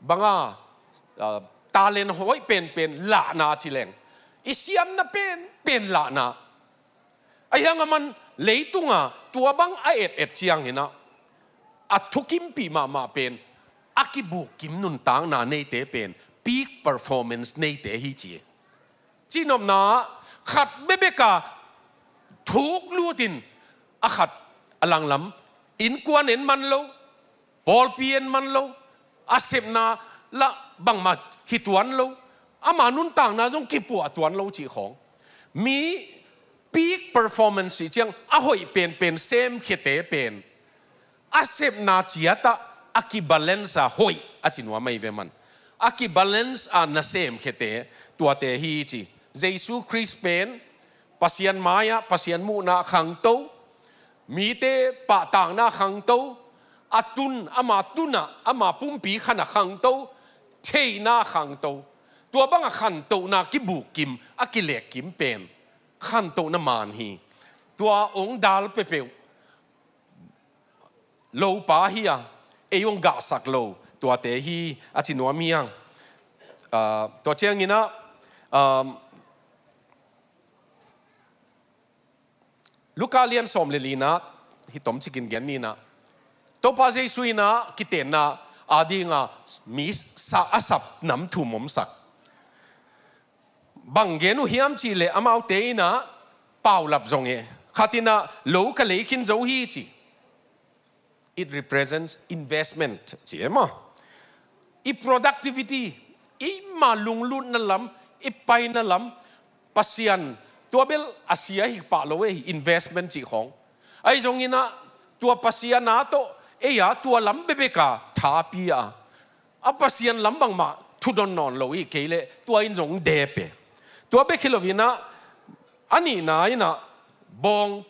banga, a, talent hoih penpen lahna ci leng, i siamna penpen lahna. Ahi hang a man leitunga tua bang a et et ciangin ah, a thukimpih mahmah pen a kibukkim nuntakna neite pen peak performance neite hi ci. Cihnopna ah khat bekbek a thuk lutin a khat a langlam, innkuan en man lo, pawlpi en man lo, a sepna lah bangmah hi tuan lo, ama nuntakna zong kipuah tuan lo cih khawng. Mi peak performance cih ciang a hoih penpen semkhiate pen a sepna ciatah a kibalance a hoih a ci nuam ahi ve man. A kibalance a nasem khiate tuate hi ci. Jesu Khrist pen Pasian mai-ah Pasian muhna khangto, mite pahtakna khangto, a tun, ama tunah, ama pumpi khanah khangto, theihna khangto. Tua bangah khantohna kibukkim, a kilekkim pen khantohna man hi. Tua hong dal peuhpeuh lopa hi a, ei hong gahsak lo tuate hi a ci nuam hi hang. Ah, tua ciangin ah, um, Luka lian sawm le lina, hih tomcikin gen ni in ah, Topa Jesu in ah kitenna adinga mi sa a sap nam thum omsak. Bang gen uh hiam cih leh amaute in ah paulap zong e. Khat in ah lo ka lei khin zo hi ci. It represents investment ci e maw. I productivity, i ma lunglutna lam, i paina lam, Pasian tua bel a sia hi pah lo e, investment cih khawng. Ahi zongin ah tua Pasian a tawh ei a tua lam bekbek a thapi a, a Pasian lam bangmah thudon nawn lo hi kei leh tua in zong dep e. Tua bek hi loin ah a nihna in ah bawng,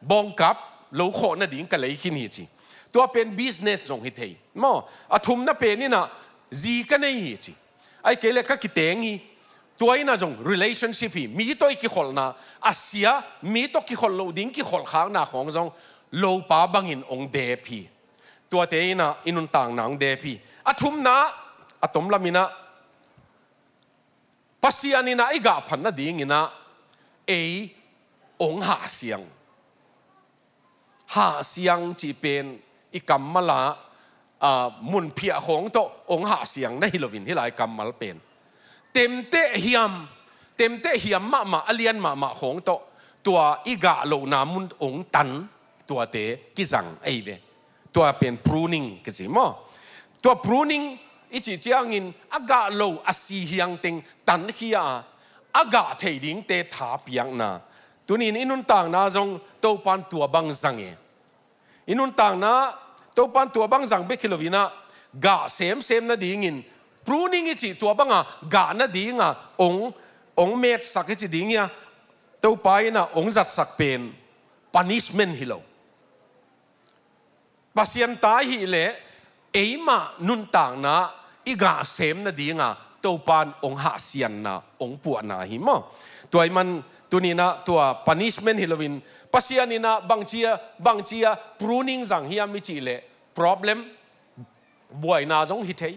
bawngkap lo khawh nading ka lei khin hi ci. Tua pen business zong hi thei maw. A thumna pen in ah zi ka nei hi ci. Ahih kei leh ka kiteng hi. Tua in ah zong relationship hi, mi tawh i kikholhna, a sia, mi tawh kikholh loh ding kikholhkhakna khawng zong lopa bangin hong dep hi. Tuate in ah i nuntakna hong dep hi. A thumna, a tomlam in ah Pasian in ah i gah phat nadingin ah ei hong hahsiang. Hahsiang cih pen i kammal ah, ah, mun phiah khawng tawh hong hahsiang na hi loin hih lai kammal pen temteh hiam, temteh hiam mahmah, a lian mahmah khawng tawh tua i gah lohna mun hong tan tuate kizang ahi ve. Tua pen pruning kici maw. Tua pruning i cih ciangin a gah lo a si hiang teng tankhia a, a gah thei dingte thapiakna. Tuni in i nuntakna zong Topan tua bang zang e. I nuntakna Topan tua bang zang bek hi loin ah gah semsem nadingin pruning i cih tua banga gah nadinga hong, hong metsak i ci ding hi a, Topa in ah hong zatsak pen punishment hi lo. Pasian ta i hih leh eimah nuntakna i gah sem nadinga Topan hong hahsianna, hong puahna hi maw. Tua ahih man tuni in ah tua punishment hi loin Pasian in ah bangci a, bangci a pruning zang hiam i cih leh problem, buaina zong hi thei.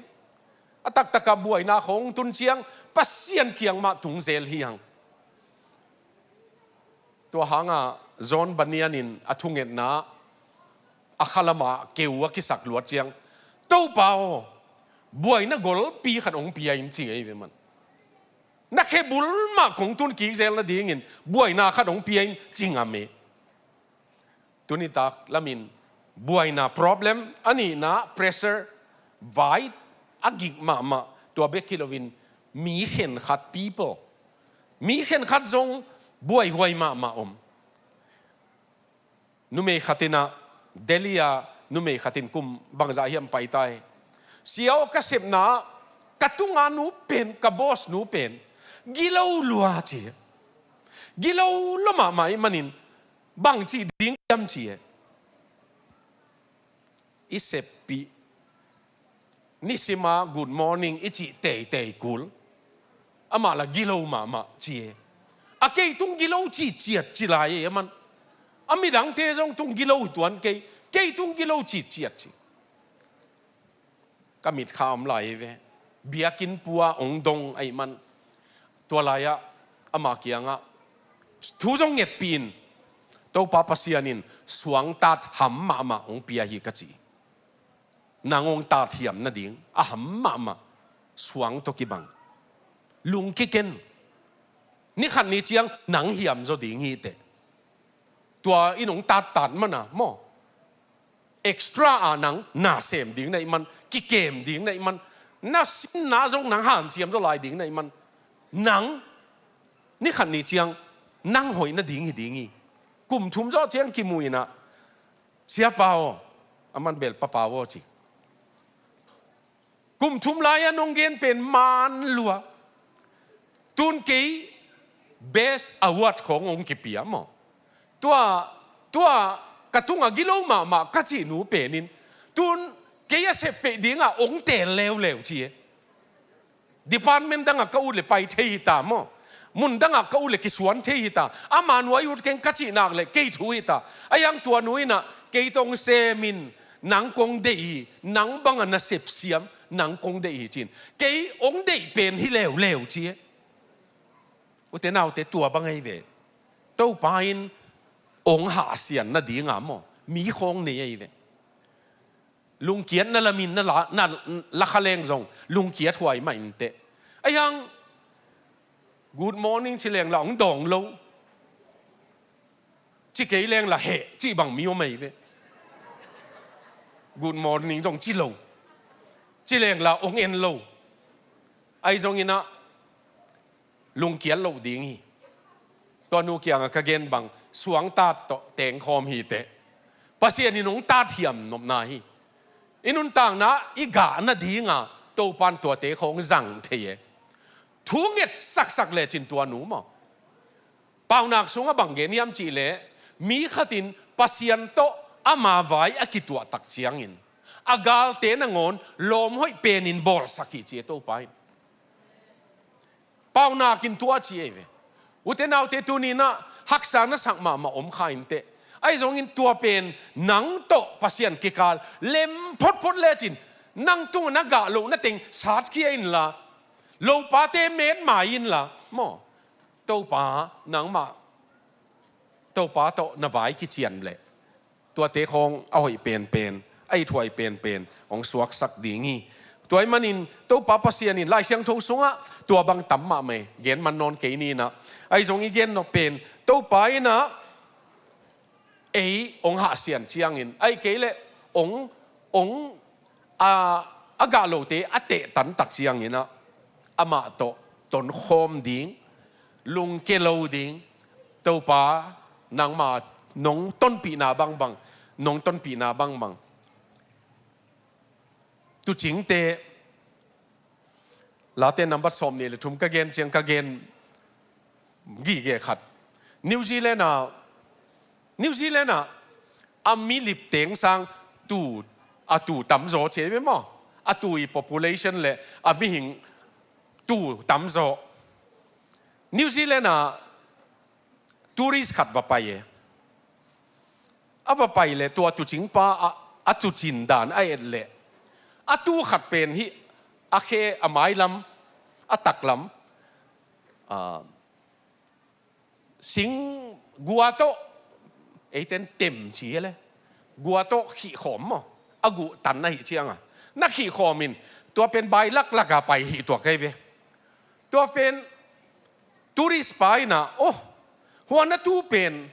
A taktakah buaina khawng tun ciang Pasian kiang mah tung zel hi hang. Tua hangah John Bunyan in a thungetna a khalamah keu a kisak luat ciang, Topa aw, buaina golpi khat hong pia in ci ahi ve man. Na khe bul mah kong tun kik zel nadingin buaina khat hong pia in ci ngam e. Tuni tak lamin buaina problem, a nihna pressure, vai a gik mahmah, tua bek hi loin mi khenkhat people, mi khenkhat zong buaihuai mahmah om. Numei khat in ah, Delhi ah numei khat in kum bangzah hiam pai ta hi. Sia aw, ka sepna ah ka tunga nu pen, ka boss nu pen gilo lua ci. Gilo lua mahmah ahih manin bangci ding hiam ci e. I seppih nisima good morning i cih teitei kul. Amah la gilo mahmah ci e. A kei tung gilo ciciat ci lai e aman. A midangte zong tung gilo hi tuan kei. Kei tung gilo ciciat ci. Ka mitkha om lai hi ve. Biakinn pua ong dong ahi man. Tua lai-ah ama kiangah thu zong ngetpih in, Topa Pasian in suangtat ham mahmah ong pia hi ka ci. Nang ong tat hiam nading a ham mahmah suang tawh kibang. Lungkiken. Ni khat ni ciang nang hiam zaw ding hi teh. Tua in ong tattat mana maw? Extra a nang na sem ding na ih man, kikem ding na ih man, na sinna zong nang hanciam zaw lai ding na ih man. Nang ni khat ni ciang nang hoih nading hi ding hi. Kum thum zawh ciang kimu inah, Siapa aw, aman bel Papa aw ci. Kum thum lai-a nong gen pen man lua. Tun kei best award khong ong kipia maw? Tua, tua ka tungah gilo mahmah ka cih nu penin tun kei a sep peh dingah ong tel leuleu ci e. Department dangah ka ut le pai thei hi ta maw? Mun dangah ka ut le kisuan thei hi ta. Ama nuai ut keng ka cih nak le kei thu hi ta. A iang tua nu inah kei tong semin nang kong deih hi, nang bangah na sepsiam nang kong deih hi cin. Kei ong deih pen hi leuleu ci e. Ute naute, tua bang ahi ve. Topa in ong hahsian nadinga maw? Mi khong nei ahi ve. Lungkiat na lamin na la, na lakha leng zong lungkiat huai mah inteh. A iang good morning ci leng la ong dawng lo. Ci kei leng la heh cih bang mi om ahi ve. Good morning zong ci lo. Ci leng la ong en lo. Ahi zong inah lungkiat loh ding hi. Tua nu kiangah ka gen bang suangtat tawh tengkhawm hi teh. Pasian in ong tat hiam nopna hi. I nuntakna i gah nadinga Topan tuate khong zang thei e. Thu nget saksak lecin tua nu maw? Paunak sungah bang gen hiam cihleh, mi khatin Pasian tawh ama vai a kituah tak ciangin a galte nangawn lawm hoih penin bawlsak hi ci e Topa in. Paunakin tua ci ei ve. Ute naute, tuninah haksa na sak mahmah om kha inteh. Ahi zongin tua pen nang tawh Pasian kikal lem photphot lecin nang tungah na gah loh na teng satkhia inla, lopate metmai inla maw? Topa nangmah, Topa tawh na vai kician leh tuate khawng a hoih penpen, a ithuai penpen hong suaksak ding hi. Tua ahih manin Topa Pasian in Lai Siangtho sungah tua bang tam mahmah e, gen man nawn kei ninah. Ahi zong i gen nop pen Topa innah ei hong hahsian ciangin, ahi kei leh hong, hong a, a gah lote a tehtan tak cianginah amah tawh tonkhawm ding, lungke lo ding. Topa, nangma nong tonpihna bangbang, nong tonpihna bangbang. Tucingte Late nambat sawm nih le thum ka gen ciang ka gen gige khat. New Zealand ah, New Zealand ah a mi lip teng sang tuu, a tuu tamzaw ci ei ve maw? A tuu i population le a mihing tuu tamzaw. New Zealand ah tourist khat va pai e. A va pai le tua tuucingpa a, a tuucin dan a et le a tuu khat pen hih a khe a mailam, a taklam, a, sing gua tawh, eiten tem ci le gua tawh khihkhawm maw? A guh tan na hih cianga na khihkhawm in tua pen bai laklaka pai hih tuak ei ve. Tua pen tourist pa inah, oh, hua na tuu pen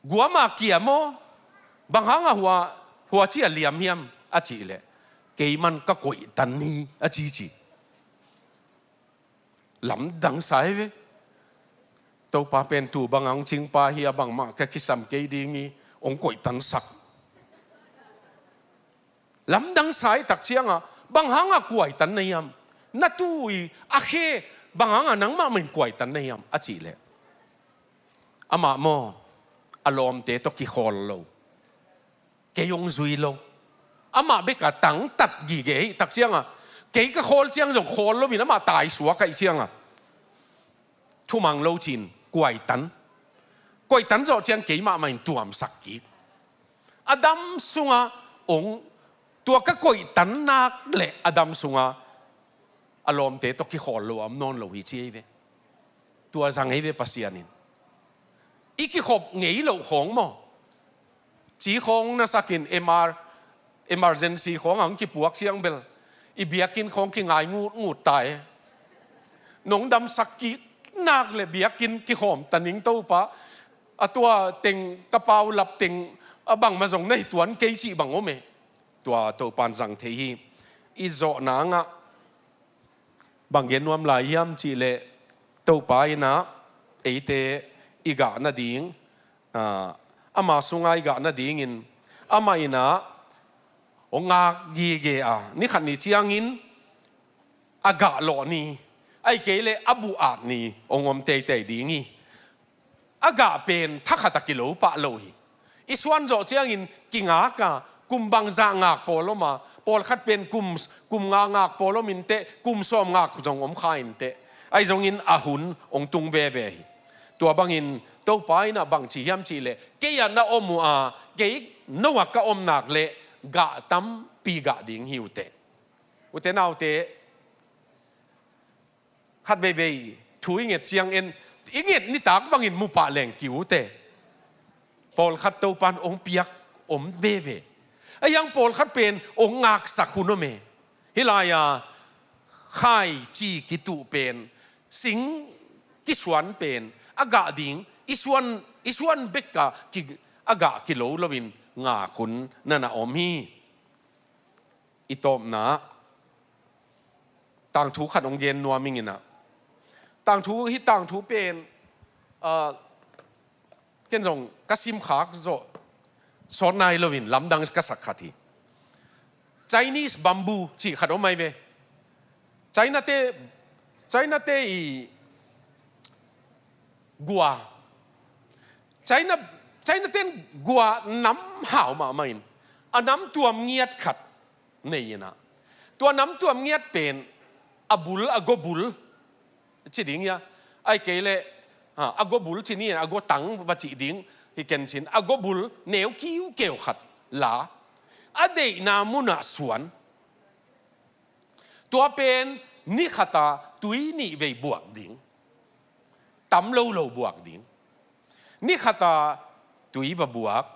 guama kia maw? Bang hanga hua, hua ci a liam hiam a cih leh, keiman ka koihtan hi a ci ci. Lamdang sa ei ve. Topa pen tuu banga hong cingpa hi a, bangmah ka kisam kei ding hi, hong koihtansak. Lamdang sa ei tak cianga bang hanga kuaitan na hiam? Na tuu i a khe bang hanga nangmah mah in kuaitan na hiam a cih leh, amah maw, a lawmte tawh kikhawl lo, kei hong zui lo, Amah bek a tangtat gige ahih tak ciangah, kei ka khawl ciang zong khawl loin amah taisuak ahih ciangah, thumang lo cin kuaitan. Kuaitan zawh ciang kei mahmah in tuamsak kik. A dam sungah ong, tua ka kuaitan nak leh a dam sungah a lawmte tawh kikhawl lo a om nawn lo hi ci ei ve. Tua zang ei ve Pasian in. I kikhop ngei loh khawng maw? Ci khawng na sakin M R, emergency khawng ang kipuak ciang bel i biakinn khawng kingai ngutngut ta e. Nong damsak kik nak leh biakinn kikhawm ta ning Topa. A tua teng ka paulap teng a bangmah zong na hi tuan kei cih bang om e. Tua Topan zang thei hi. I zawh nangah bang gen nuam lai hiam cih leh, Topa in ah eite i gah nading, ah, ama sungah i gah nadingin amah in ah hong ngak gige a, ni khat ni ciangin a gah lawh ni, ahih kei leh a buh at ni hong om teitei ding hi. A gah pen thakhat a kilo pah lo hi. I suan zawh ciangin kingak a, kum bangzah ngak pawl om a, pawlkhat pen kum, kum nga ngak pawl om inteh, kum sawm ngak zong om kha inteh. Ahi zongin a hun hong tung veve hi. Tua bangin Topa in ah bang ci hiam cih leh, kei ah na om uh a, kei no ah ka om nak leh gah tampi gah ding hi uh teh. Ute naute, khat veivei thu i nget ciangin, i nget nitak bangin mu pah leng ki uh teh. Pawlkhat Topan hong piak om veve. A hiang pawlkhat pen hong ngaksak hun om e. Hih lai-a khaici kituh pen, sing kisuan pen, a gah ding i suan, i suan bek a ki, a gah kilo loin ngak hun na na om hi. I tawpna tangthu khat hong gen nuam ing in ah. Tangthu, hih tangthu pen, ah, ken zong ka simkhak zawh sawt nai loin lamdang ka sak khat hi. Chinese bamboo cih khat om ai ve. China te, China te i gua. China, China ten gua nam hau mahmah in, a nam tuam ngiat khat nei in ah. Tua nam tuam ngiat pen a bul, a go bul ci ding hia, ahih kei leh, ha, a go bul ci ni, a go tang va cih ding hi ken cin, a go bul neu kiukeu khat la, a deihna munah suan. Tua pen ni khat a tui nih vei buak ding. Tam lo lo buak ding. Ni khat a tui va buak.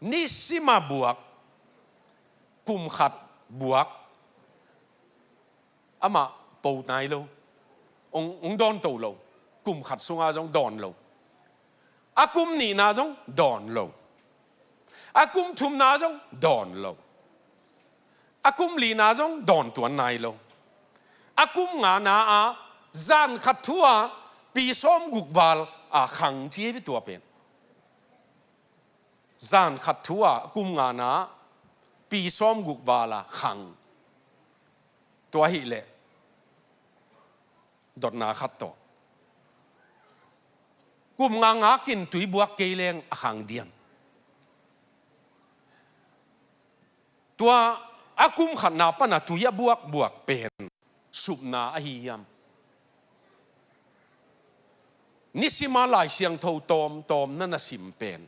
Ni sim a buak. Kum khat buak. Amah po nai lo. Hong, hong dawn to lo. Kum khat sungah zong dawn lo. A kum nihna zong dawn lo. A kum thumna zong dawn lo. A kum lina zong dawn tuan nai lo. A kum ngana ah zan khat thu a pi sawm guk val a khang ci hi tua pen. Zan khat thu a kum ngana pi sawm guk val a khang. Tua hi leh dotna khat tawh. Kum nga ngakin tui buak kei leng a khang diam. Tua a kum khatna pana tui a buak buak pen supna ahi hiam? Nisima Lai Siangtho tawmtawm na na sim pen,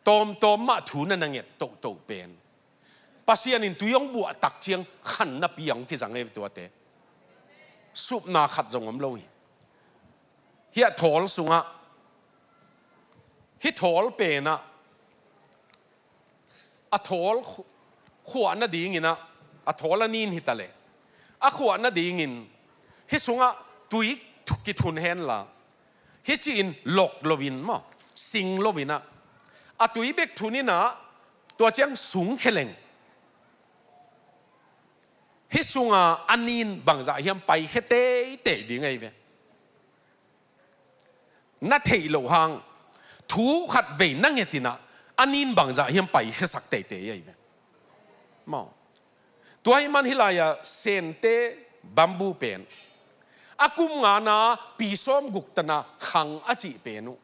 tawmtawm mah thu na na nget tohtoh pen, Pasian in tui hong buah tak ciang khan napi a hong kizang ei tuate. Supna khat zong om lo hi. Hih a thawl sungah, hih thawl penah a thawl khu-, khuah nadingin ah, a thawl a nin hi ta leh, a khuah nadingin hih sungah tui thu-, kithun henla, hih ci-in lok loin maw, sing loin ah, a tui bek thun in ah, tua ciang sung khe leng, hih sunga a nin bangzah hiam paikhia teitei ding ahi ve. Na theih loh hang, thu khat vei na nget in ah, a nin bangzah hiam paikhiasak teitei ahi ve. Maw. Tua ahih man hih lai-a sente bamboo pen, a kum ngana pi sawm guk tana khang a cih pen uh.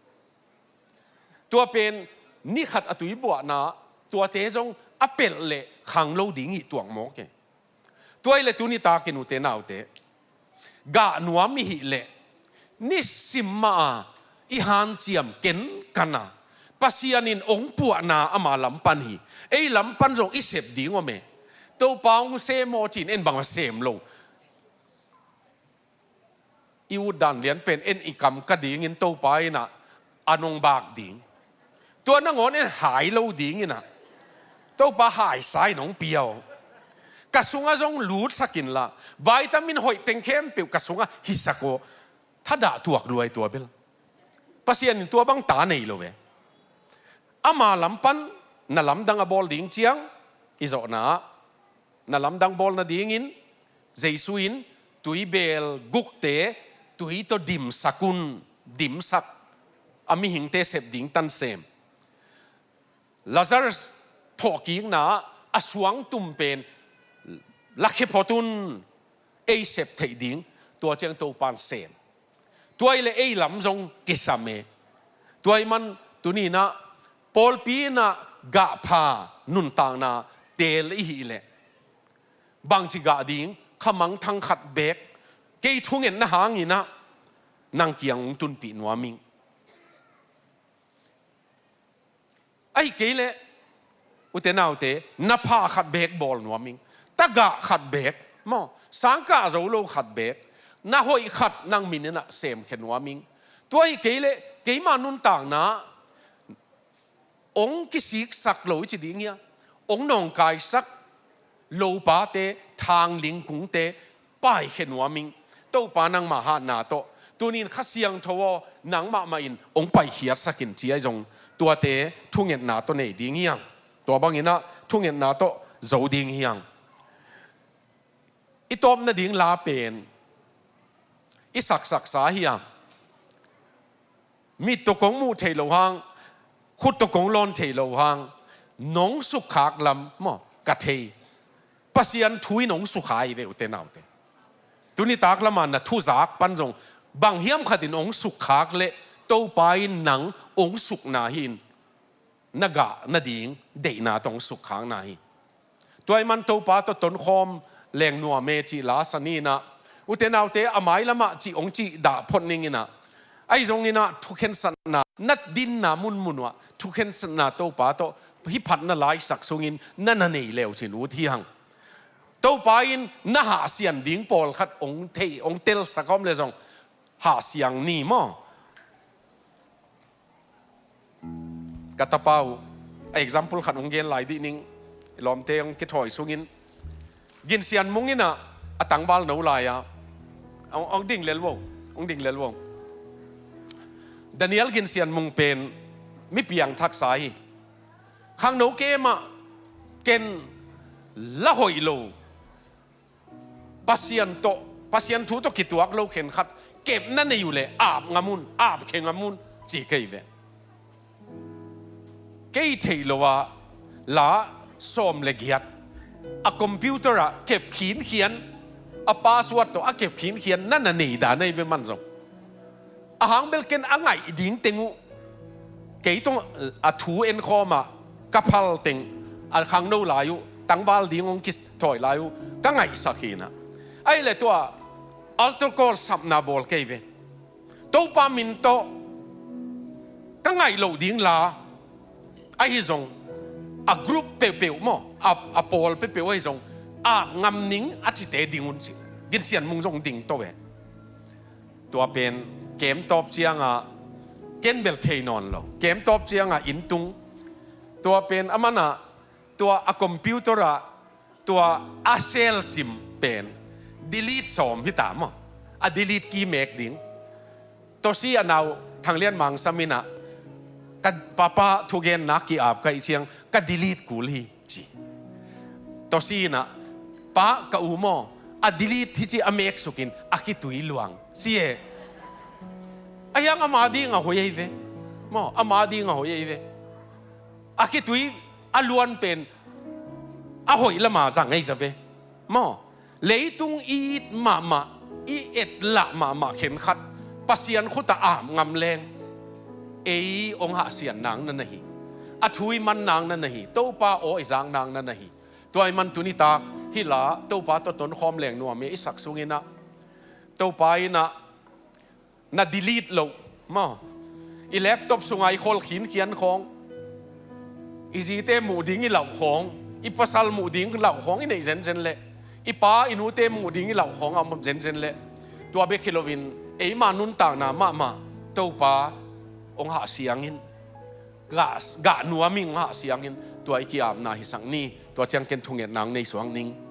Tua pen ni khat a tui buahna, tuate zong a pelh leh khang lo ding hi tuak mawk e. Tua hi leh tuni takin ute naute, gah nuam i hih leh nisim mah a i hanciam kenkan a, Pasian in ong puahna ama lam pan hi. Ei lam pan zong i sep ding om e. Topa ong sem aw ci-in en bang a sem lo. I utdan lian pen en i kam ka dingin Topa in ah a nong bak ding. Tua nangawn en hai lo dingin ah Topa haisa in hong pia aw. Ka sungah zong lutsak inla, vitamin hoih teng khempeuh ka sungah hisak aw. Thadah tuak lua hi tua bel. Pasian in tua bang ta nei lo ve. Ama lam pan na lamdang a bawl ding ciang i zawhna ah, na lamdang bawl nadingin Jesu in tuibeel gukte tui tawh dimsak un, dimsak, a mihingte sep ding tan sem. Lazarus thawhkikna ah a suangtum pen lakhia phot un, ei sep theih ding, tua ciang Topan sem. Tua hi leh ei lam zong kisam e. Tua hi man tuni in ah pawlpi in ah gahpha nuntakna teel i hih leh bangci gah ding, khamangthang khat beek kei thungetna hangin ah nang kiang hong tunpih nuam ing. Ahi kei leh ute naute, na pha khat beek bawl nuam ing. Tagah khat beek maw, sangkah zo lo khat beek, na hoih khat nang min in ah semkhia nuam ing. Tua ahi kei leh keima nuntakna ah ong kisiksak lo i ci ding hia, ong nawngkaisak lopate, thangling kungte paikhia nuam ing. Topa nangmah hatna tawh tunin Kha Siangtho aw, nangmah mah in ong paikhiatsak in ci ahi zong, tuate thungetna tawh nei ding hiang. Tua bangin ah thungetna tawh zo ding hiang. I tawp nading la pen i saksaksa hiam? Mit tawh kong muh theih loh hang, khut tawh kong lawn theih loh hang, nong sukkhak lam maw, ka thei. Pasian thu in ong sukha hi ve ute naute. Tuni tak lamah na thuzak pan zong bang hiam khatin ong sukkhak leh Topa in nang ong sukna hi in, na gah nading deihna tawh ong sukkhakna hi. Tua hi man Topa tawh tonkhawm leng nuam e cih la san in ah, ute naute, a mai lamah cih ong cih dah phot ning in ah, ahi zongin ah thukhensatna, na dinna munmun uah thukhensatna Topa tawh hih phatna laisak sungin na na nei le uh cin ut hiang. Topa in na hahsian ding pawlkhat ong thei, ong telsak om le zong hahsiang ni maw? Ka tapa uh a example khat hong gen lai dih ning. I lawmte hong kithawi sungin Gin Sian Mung in ah a tangval no lai-a hong, hong ding lel vo, hong ding lel vo. Daniel Gin Sian Mung pen mi piangthaksa hi. Khangno kem ah ken la hoih lo. Pasian tawh, Pasian thu tawh kituak lo khenkhat kepna nei uh leh ap ngam un, ap khe ngam un ci kei ve. Kei theih loh a la sawm le giat a computer ah kep khinkhian, a password tawh a kep khinkhian na na nei dan ahi ve man zong. A hang bel ken a ngaih ding teng uh, kei tawh a thu enkhawm ah ka phal teng, a khangno lai uh tangval ding hong kithawi lai uh ka ngaihsak hi in ah. Ahi leh tua altar call sapna bawl kei ve. Topa min tawh ka ngaih loh ding la ahi zong, a group peuhpeuh maw, a, a pawl peuhpeuh ahi zong, ap ngam ning a cite ding un ci. Gin Sian Mung zong ding to ve. Tua pen kem tawp ciangah ken bel thei nawn lo. Kem tawp ciangah inn tung. Tua pen a man ah tua a computer ah tua a cell sim pen delete sawm hi ta maw. A delete key mek ding. Tosi a nau Thang Lian Mang Sam in ah, ka papa thugenna ki-ap ka hih ciang ka delete kul hi ci. Tosi in ah, pa, ka u maw, a delete hi ci a mek sukin a khitui luang ci e. A hiang ama ding a hoih ahi ve. Maw, ama ding a hoih ahi ve. A khitui a luan pen a hoih lama zang ahi ta ve. Maw, leitung i it mahmah, i etlah mahmah khenkhat Pasian khut ah ap ngam leng ei hong hahsian nang na na hi. A thu i man nang na na hi, Topa aw i zak nang na na hi. Tua i man tuni tak hi la, Topa tawh tonkhawm leng nuam i sak sungin ah, Topa in ah na delete lo maw? I laptop sunga i khol khinkhian khawng, i zite muh ding i lauh khawng, i pasal muh ding lauh khawng i neih zenzen leh, i pa i nute muh ding i lauh khawng a om zenzen leh, tua bek hi loin eima nuntakna mahmah Topa hong hah siangin, gah, gah nuam in hong hah siangin tua i ki-apna hisak ni. Tua ciang ken thungetna hong nei suak ning.